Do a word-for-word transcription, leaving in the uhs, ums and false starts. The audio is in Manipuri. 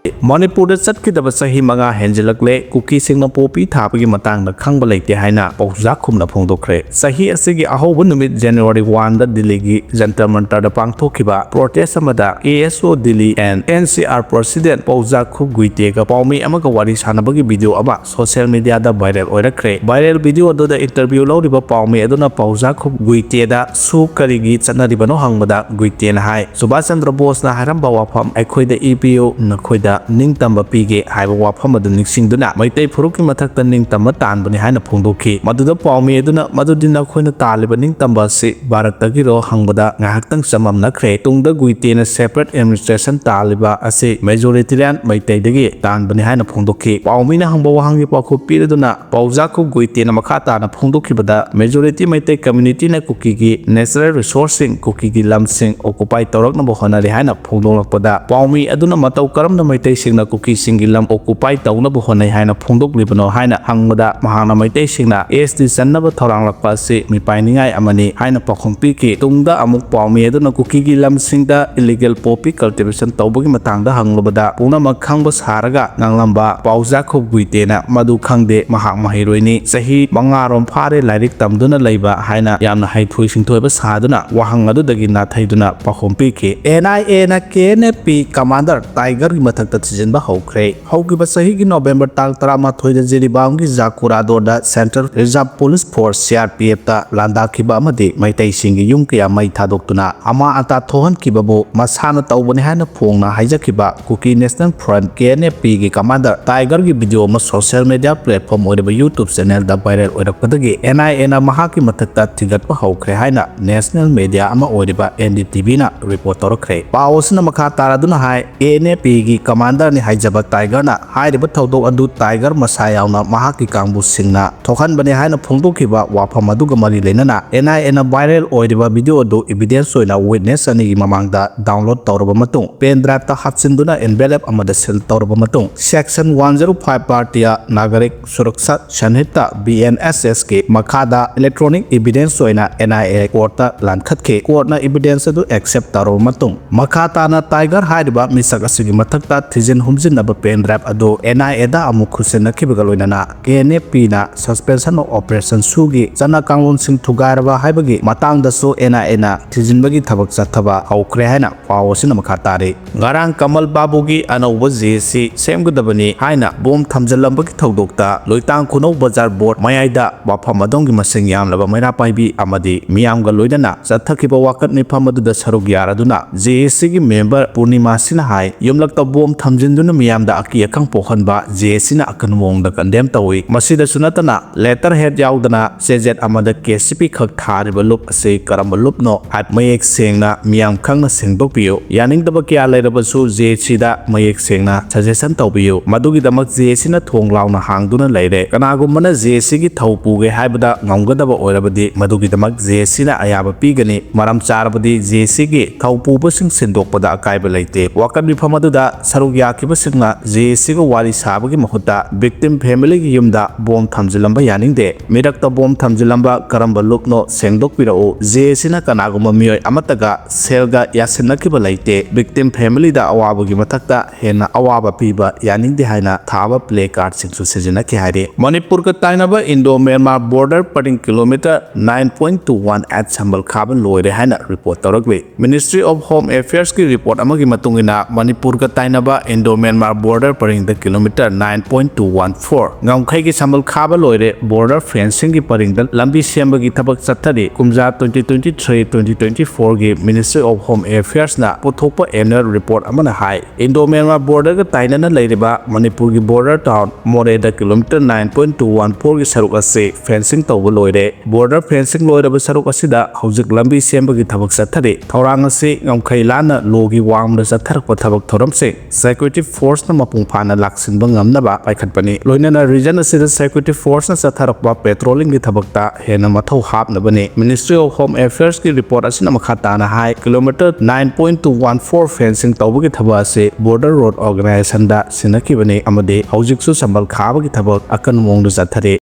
ꯃꯅꯤꯄꯨꯔꯗ ꯆꯠꯈꯤꯗꯕ ꯆꯍꯤ ꯃꯉꯥ ꯍꯦꯟꯖꯤꯜꯂꯛꯂꯦ, ꯀꯨꯀꯤꯁꯤꯡꯅ ꯄꯣꯄꯤ ꯊꯥꯕꯒꯤ ꯃꯇꯥꯡꯗ ꯈꯪꯕ ꯂꯩꯇꯦ ꯍꯥꯏꯅ ꯄꯥꯎꯖꯥꯈꯨꯝꯅ ꯐꯣꯡꯗꯣꯛꯈ꯭ꯔꯦ꯫ ꯆꯍꯤ ꯑꯁꯤꯒꯤ ꯑꯍꯧꯕ ꯅꯨꯃꯤꯠ January one ꯗ ꯗꯤꯜꯂꯤꯒꯤ ꯖꯟꯇꯔ ꯃꯟꯇꯔꯗ ꯄꯥꯡꯊꯣꯛꯈꯤꯕ protest ꯑꯃꯗ A S O Delhi and N C R President ꯄꯥꯎꯖꯥꯈꯨꯝ ꯒꯨꯏꯇꯦꯒ ꯄꯥꯎꯃꯤ ꯑꯃꯒ ꯋꯥꯔꯤ ꯁꯥꯟꯅꯕꯒꯤ video ꯑꯃ social media ꯗ viral ꯑꯣꯏꯔꯛꯈ꯭ꯔꯦ꯫ Viral video ꯑꯗꯨꯗ interview ꯂꯧꯔꯤꯕ ꯄꯥꯎꯃꯤ ꯑꯗꯨꯅ ꯄꯥꯎꯖꯥꯈꯨꯝ ꯒꯨꯏꯇꯦꯗ ꯁꯨ ꯀꯔꯤꯒꯤ ꯆꯠꯅꯔꯤꯕꯅꯣ ꯍꯪꯕꯗ ꯒꯨꯏꯇꯦꯅ ꯍꯥꯏ, ꯁꯨꯚꯥꯁ ꯆꯟꯗ꯭ꯔ ꯕꯣꯁꯅ ꯍꯥꯏꯔꯝꯕ ꯋꯥꯐꯝ ꯑꯩꯈꯣꯏꯗ ꯏ ꯄꯤꯌꯨ, ꯅꯈꯣꯏꯗ ꯅꯤꯡꯇꯝꯕ ꯄꯤꯒꯦ ꯍꯥꯏꯕ ꯋꯥꯐꯝ ꯑꯗꯨ ꯅꯤꯡꯁꯤꯡꯗꯨꯅ ꯃꯩꯇꯩ ꯐꯨꯔꯨꯞꯀꯤ ꯃꯊꯛꯇ ꯅꯤꯡꯇꯝꯕ ꯇꯥꯟꯕꯅꯤ ꯍꯥꯏꯅ ꯐꯣꯡꯗꯣꯛꯈꯤ꯫ ꯃꯗꯨꯗ ꯄꯥꯎꯃꯤ ꯑꯗꯨꯅ ꯃꯗꯨꯗꯤ ꯅꯈꯣꯏꯅ ꯇꯥꯜꯂꯤꯕ ꯅꯤꯡꯇꯝꯕ ꯑꯁꯤ ꯚꯥꯔꯠꯇꯒꯤꯔꯣ ꯍꯪꯕꯗ ꯉꯥꯏꯍꯥꯛꯇꯪ ꯆꯃꯝꯅꯈ꯭ꯔꯦ꯫ ꯇꯨꯡꯗ ꯒꯨꯏꯇꯦꯅ separate administration ꯇꯥꯜꯂꯤꯕ ꯑꯁꯤ majoritarian ꯃꯩꯇꯩꯗꯒꯤ ꯇꯥꯟꯕꯅꯤ ꯍꯥꯏꯅ ꯐꯣꯡꯗꯣꯛꯈꯤ꯫ ꯄꯥꯎꯃꯤꯅ ꯍꯪꯕ ꯋꯥꯍꯪꯒꯤ ꯄꯥꯎꯈꯨꯝ ꯄꯤꯔꯗꯨꯅ ꯄꯥꯎꯖꯥꯈꯨꯝ ꯒꯨꯏꯇꯦꯅ ꯃꯈꯥ ꯇꯥꯅ ꯐꯣꯡꯗꯣꯛꯈꯤꯕꯗ majority ꯃꯩꯇꯩ community ꯅ ꯀꯨꯀꯤꯒꯤ natural resource ꯁꯤꯡ, ꯀꯨꯀꯤꯒꯤ ꯂꯝꯁꯤꯡ occupy ꯇꯧꯔꯛꯅꯕ ꯍꯣꯠꯅꯔꯤ ꯍꯥꯏꯅ ꯐꯣꯡꯗꯣꯛꯂꯛꯄꯗ ꯄꯥꯎꯃꯤ ꯑꯗꯨꯅ ꯃꯇꯧ ꯀꯔꯝꯅ ꯃꯩꯇꯩꯁꯤꯡꯅ ꯀꯨꯀꯤꯁꯤꯡꯒꯤ ꯂꯝ occupy ꯇꯧꯅꯕ ꯍꯣꯠꯅꯩ ꯍꯥꯏꯅ ꯐꯣꯡꯗꯣꯛꯂꯤꯕꯅꯣ ꯍꯥꯏꯅ ꯍꯪꯕꯗ ꯃꯍꯥꯛꯅ ꯃꯩꯇꯩꯁꯤꯡꯅ S T ꯆꯟꯅꯕ ꯊꯧꯔꯥꯡꯂꯛꯄ ꯑꯁꯤ ꯃꯤꯄꯥꯏꯅꯤꯡꯉꯥꯏ ꯑꯃꯅꯤ ꯍꯥꯏꯅ ꯄꯥꯎꯈꯨꯝ ꯄꯤꯈꯤ꯫ ꯇꯨꯡꯗ ꯑꯃꯨꯛ ꯄꯥꯎꯃꯤ ꯑꯗꯨꯅ ꯀꯨꯀꯤꯒꯤ ꯂꯝꯁꯤꯡꯗ illegal poppy cultivation ꯇꯧꯕꯒꯤ ꯃꯇꯥꯡꯗ ꯍꯪꯂꯨꯕꯗ ꯄꯨꯝꯅꯃꯛ ꯈꯪꯕ ꯁꯥꯔꯒ ꯉꯥꯡꯂꯝꯕ ꯄꯥꯎꯖꯥꯈꯨꯝ ꯒꯨꯏꯇꯦꯅ ꯃꯗꯨ ꯈꯪꯗꯦ, ꯃꯍꯥꯛ ꯃꯍꯩꯔꯣꯏꯅꯤ, ꯆꯍꯤ ꯃꯉꯥꯔꯣꯝ ꯐꯥꯔꯦ ꯂꯥꯏꯔꯤꯛ ꯇꯝꯗꯨꯅ ꯂꯩꯕ ꯍꯥꯏꯅ ꯌꯥꯝꯅ ꯍꯩꯊꯣꯏ ꯁꯤꯡꯊꯣꯏꯕ ꯁꯥꯗꯨꯅ ꯋꯥꯍꯪ ꯑꯗꯨꯗꯒꯤ ꯅꯥꯊꯩꯗꯨꯅ ꯄꯥꯎꯈꯨꯝ ꯄꯤꯈꯤ꯫ N I A ꯅ K N A P commander Tiger ꯒꯤ ꯃꯊꯛꯇ ꯊꯤꯖꯤꯟꯕ ꯍꯧꯈ꯭ꯔꯦ꯫ ꯍꯧꯈꯤꯕ ꯆꯍꯤꯒꯤ November ꯇꯥꯡ ꯇꯔꯥꯃꯥꯊꯣꯏꯗ ꯖꯤꯔꯤꯕꯥꯝꯒꯤ ꯖꯥꯀꯨꯔꯥꯗꯣꯔꯗ Central Reserve Police Force C R P F ꯇ ꯂꯥꯟꯗꯥꯈꯤꯕ ꯑꯃꯗꯤ ꯃꯩꯇꯩꯁꯤꯡꯒꯤ ꯌꯨꯝ ꯀꯌꯥ ꯃꯩ ꯊꯥꯗꯣꯛꯇꯨꯅ ꯑꯃꯥ ꯑꯇꯥ ꯊꯣꯛꯍꯟꯈꯤꯕꯕꯨ ꯃꯁꯥꯅ ꯇꯧꯕꯅꯤ ꯍꯥꯏꯅ ꯐꯣꯡꯅ ꯍꯥꯏꯖꯈꯤꯕ Kuki National Front, K N F P ꯒꯤ commander Tiger ꯒꯤ video ꯑꯃ social media platform ꯑꯣꯏꯔꯤꯕ YouTube channel the viral ꯑꯣꯏꯔꯛꯄꯗꯒꯤ N I A ꯅ ꯃꯍꯥꯛꯀꯤ ꯃꯊꯛꯇ ꯊꯤꯒꯠꯄ ꯍꯧꯈ꯭ꯔꯦ ꯍꯥꯏꯅ national media ꯑꯃ ꯑꯣꯏꯔꯤꯕ N D T V ꯅ report ꯇꯧꯔꯛꯈ꯭ꯔꯦ꯫ ꯄꯥꯎ ꯑꯁꯤꯅ ꯃꯈꯥ ꯇꯥꯔꯗꯨꯅ ꯍꯥꯏ, K N F P ꯒꯤ commander ꯅꯤ ꯍꯥꯏꯖꯕ Tiger ꯅ ꯍꯥꯏꯔꯤꯕ ꯊꯧꯗꯣꯛ ꯑꯗꯨ Tiger ꯃꯁꯥ ꯌꯥꯎꯅ ꯃꯍꯥꯛꯀꯤ ꯀꯥꯡꯕꯨꯁꯤꯡꯅ ꯊꯣꯛꯍꯟꯕꯅꯤ ꯍꯥꯏꯅ ꯐꯣꯡꯗꯣꯛꯈꯤꯕ ꯋꯥꯐꯝ ꯑꯗꯨꯒ ꯃꯔꯤ ꯂꯩꯅꯅ N I A ꯅ viral ꯑꯣꯏꯔꯤꯕ video ꯑꯗꯨ evidence ꯑꯣꯏꯅ witness ꯑꯅꯤꯒꯤ ꯃꯃꯥꯡꯗ download ꯇꯧꯔꯕ ꯃꯇꯨꯡ, pen drive ꯇ ꯍꯥꯞꯆꯤꯟꯗꯨꯅ envelope ꯑꯃꯗ seal ꯇꯧꯔꯕ ꯃꯇꯨꯡ, Section one zero five Bharatiya Nagarik Suraksha Sanhita, B N S S ꯀꯤ ꯃꯈꯥꯗ electronic evidence ꯑꯣꯏꯅ N I A court ꯇ ꯂꯥꯟꯈꯠꯈꯤ꯫ Court ꯅ evidence ꯑꯗꯨ accept ꯇꯧꯔꯕ ꯃꯇꯨꯡ, ꯃꯈꯥ ꯇꯥꯅ Tiger ꯍꯥꯏꯔꯤꯕ ꯃꯤꯁꯛ ꯑꯁꯤꯒꯤ ꯃꯊꯛꯇ ꯊꯤꯖꯤꯟ ꯍꯨꯝꯖꯤꯟꯅꯕ pen drive ꯑꯗꯨ N I A ꯗ ꯑꯃꯨꯛ ꯈꯨꯠꯁꯤꯟꯅꯈꯤꯕꯒ ꯂꯣꯏꯅꯅ K N F P ꯅ Suspension of Operation ꯁꯨꯒꯤ ꯆꯠꯅ ꯀꯥꯡꯂꯣꯟꯁꯤꯡ ꯊꯨꯒꯥꯏꯔꯕ ꯍꯥꯏꯕꯒꯤ ꯃꯇꯥꯡꯗꯁꯨ N I A ꯅ ꯊꯤꯖꯤꯟꯕꯒꯤ ꯊꯕꯛ ꯆꯠꯊꯕ ꯍꯧꯈ꯭ꯔꯦ ꯍꯥꯏꯅ ꯄꯥꯎ ꯑꯁꯤꯅ ꯃꯈꯥ ꯇꯥꯔꯤ꯫ ꯉꯔꯥꯡ ꯀꯃꯜ ꯕꯥꯕꯨꯒꯤ ꯑꯅꯧꯕ J A C ꯁꯦꯝꯒꯗꯕꯅꯤ ꯍꯥꯏꯅ ꯕꯣꯝ ꯊꯝꯖꯤꯜꯂꯝꯕꯒꯤ ꯊꯧꯗꯣꯛꯇ ꯂꯣꯏꯇꯥꯡ ꯈꯨꯅꯧ ꯕꯖꯥꯔ ꯕꯣꯔꯗ ꯃꯌꯥꯏꯗ ꯋꯥꯐꯝ ꯑꯗꯣꯝꯒꯤ ꯃꯁꯤꯡ ꯌꯥꯝꯂꯕ ꯃꯩꯔꯥ ꯄꯥꯏꯕꯤ ꯑꯃꯗꯤ ꯃꯤꯌꯥꯝꯒ ꯂꯣꯏꯅꯅ ꯆꯠꯊꯈꯤꯕ ꯋꯥꯀꯠ ꯃꯤꯐꯝ ꯑꯗꯨꯗ ꯁꯔꯨꯛ ꯌꯥꯔꯗꯨꯅ J A C ꯒꯤ member ꯄꯨꯔꯅꯤꯃꯥ ꯁꯤꯅ ꯍꯥꯏ, ꯌꯨꯝꯂꯛꯇ ꯕꯣꯝ ꯊꯝꯖꯤꯟꯗꯨꯅ ꯃꯤꯌꯥꯝꯗ ꯑꯀꯤ ꯑꯈꯪ ꯄꯣꯛꯍꯟꯕ J A C ꯅ ꯑꯀꯟꯕ ꯃꯑꯣꯡꯗ condemn ꯇꯧꯏ꯫ ꯃꯁꯤꯗꯁꯨ ꯅꯠꯇꯅ, letterhead ꯌꯥꯎꯗꯅ ꯆꯦꯖꯦꯠ ꯑꯃꯗ K C P ꯈꯛ ꯊꯥꯔꯤꯕ ꯂꯨꯞ ꯑꯁꯤ ꯀꯔꯝꯕ ꯂꯨꯞꯅꯣ ꯍꯥꯏꯕ ꯃꯌꯦꯛ ꯁꯦꯡꯅ ꯃꯤꯌꯥꯝ ꯈꯪꯅ ꯁꯦꯡꯗꯣꯛꯄꯤꯌꯨ꯫ ꯌꯥꯅꯤꯡꯗꯕ ꯀꯌꯥ ꯂꯩꯔꯕꯁꯨ J A C ꯗ ꯃꯌꯦꯛ ꯁꯦꯡꯅ suggestion ꯇꯧꯕꯤꯌꯨ꯫ ꯃꯗꯨꯒꯤꯗꯃꯛ J A C ꯅ ꯊꯣꯡ ꯂꯥꯎꯅ ꯍꯥꯡꯗꯨꯅ ꯂꯩꯔꯦ꯫ ꯀꯅꯥꯒꯨꯝꯕꯅ J A C ꯒꯤ ꯊꯧ ꯄꯨꯒꯦ ꯍꯥꯏꯕꯗ ꯉꯝꯒꯗꯕ ꯑꯣꯏꯔꯕꯗꯤ ꯃꯗꯨꯒꯤꯗꯃꯛ J A C ꯅ ꯑꯌꯥꯕ ꯄꯤꯒꯅꯤ꯫ ꯃꯔꯝ ꯆꯥꯔꯕꯗꯤ J A C ꯒꯤ ꯊꯧ ꯄꯨꯕꯁꯤꯡ ꯁꯤꯟꯗꯣꯛꯄꯗ ꯑꯀꯥꯏꯕ ꯂꯩꯇꯦ꯫ ꯋꯥꯀꯠ ꯃꯤꯐꯝ ꯑꯗꯨꯗ ꯁꯔꯨꯛ ꯌꯥꯈꯤꯕꯁꯤꯡꯅ J A C ꯒ ꯋꯥꯔꯤ ꯁꯥꯕꯒꯤ ꯃꯍꯨꯠꯇ victim family ꯒꯤ ꯌꯨꯝꯗ ꯕꯣꯝ ꯊꯝꯖꯤꯜꯂꯝꯕ ꯌꯥꯅꯤꯡꯗꯦ꯫ ꯃꯤꯔꯛꯇ ꯕꯣꯝ ꯊꯝꯖꯤꯜꯂꯝꯕ ꯀꯔꯝꯕ ꯂꯨꯞꯅꯣ ꯁꯦꯡꯗꯣꯛꯄꯤꯔꯛꯎ꯫ J A C ꯅ ꯀꯅꯥꯒꯨꯝꯕ ꯃꯤꯑꯣꯏ ꯑꯃꯠꯇꯒ ꯁꯦꯜꯒ ꯌꯥꯁꯤꯟꯅꯈꯤꯕ ꯂꯩꯇꯦ꯫ Victim family ꯗ ꯑꯋꯥꯕꯒꯤ ꯃꯊꯛꯇ ꯍꯦꯟꯅ ꯑꯋꯥꯕ ꯄꯤꯕ ꯌꯥꯅꯤꯡꯗꯦ ꯍꯥꯏꯅ ꯊꯥꯕ placard ꯁꯤꯡꯁꯨ ꯁꯤꯖꯤꯟꯅꯈꯤ ꯍꯥꯏꯔꯤ꯫ ꯃꯅꯤꯄꯨꯔꯒ ꯇꯥꯏꯅꯕ Indo Myanmar border ꯄꯔꯤꯡ kilometre nine point two one eight ꯁꯝꯕꯜ ꯈꯥꯕ ꯂꯣꯏꯔꯦ ꯍꯥꯏꯅ report ꯇꯧꯔꯛꯂꯤ꯫ Ministry of Home Affairs ꯀꯤ report ꯑꯃꯒꯤ ꯃꯇꯨꯡ ꯏꯟꯅ, ꯃꯅꯤꯄꯨꯔꯒ ꯇꯥꯏꯅꯕ Indo Myanmar border ꯄꯔꯤꯡꯗ kilometre nine point two one four ꯉꯝꯈꯩꯒꯤ ꯁꯝꯕꯜ ꯈꯥꯕ ꯂꯣꯏꯔꯦ꯫ Border fencing ꯒꯤ ꯄꯔꯤꯡꯗ ꯂꯝꯕꯤ ꯁꯦꯝꯕꯒꯤ ꯊꯕꯛ ꯆꯠꯊꯔꯤ꯫ ꯀꯨꯝꯖꯥ twenty twenty-three twenty twenty-four ꯒꯤ Ministry of Home Affairs ꯅ ꯄꯨꯊꯣꯛꯄ annual report ꯑꯃꯅ ꯍꯥꯏ, Indo Myanmar border ꯒ ꯇꯥꯏꯅꯅ ꯂꯩꯔꯤꯕ ꯃꯅꯤꯄꯨꯔꯒꯤ border town ꯃꯣꯔꯦꯗ kilometre nine point two one four ꯒꯤ ꯁꯔꯨꯛ ꯑꯁꯤ fencing ꯇꯧꯕ ꯂꯣꯏꯔꯦ꯫ Border fencing ꯂꯣꯏꯔꯕ ꯁꯔꯨꯛ ꯑꯁꯤꯗ ꯍꯧꯖꯤꯛ ꯂꯝꯕꯤ ꯁꯦꯝꯕꯒꯤ ꯊꯕꯛ ꯆꯠꯊꯔꯤ꯫ ꯊꯧꯔꯥꯡ ꯑꯁꯤ ꯉꯝꯈꯩ ꯂꯥꯟꯅ ꯂꯣꯒꯤ ꯋꯥꯡꯃꯗ ꯆꯠꯊꯔꯛꯄ ꯊꯕꯛ ꯊꯧꯔꯝꯁꯤꯡ security force ꯅ ꯃꯄꯨꯡ ꯐꯥꯅ ꯂꯥꯛꯁꯤꯟꯕ ꯉꯝꯅꯕ ꯄꯥꯏꯈꯠꯄꯅꯤ꯫ ꯂꯣꯏꯅꯅ region ꯑꯁꯤꯗ security force ꯅ ꯆꯠꯊꯔꯛꯄ patrolling ꯒꯤ ꯊꯕꯛꯇ ꯍꯦꯟꯅ ꯃꯊꯧ ꯍꯥꯞꯅꯕꯅꯤ꯫ Ministry of Home Affairs ꯀꯤ report ꯑꯁꯤꯅ ꯃꯈꯥ ꯇꯥꯅ ꯍꯥꯏ, kilometre nine point two one four fencing ꯇꯧꯕꯒꯤ ꯊꯕꯛ ꯑꯁꯤ Border Road Organisation ꯗ ꯁꯤꯟꯅꯈꯤꯕꯅꯤ ꯑꯃꯗꯤ ꯍꯧꯖꯤꯛꯁꯨ ꯁꯝꯕꯜ ꯈꯥꯕꯒꯤ ꯊꯕꯛ ꯑꯀꯟꯕ ꯃꯑꯣꯡꯗ ꯆꯠꯊꯔꯤ꯫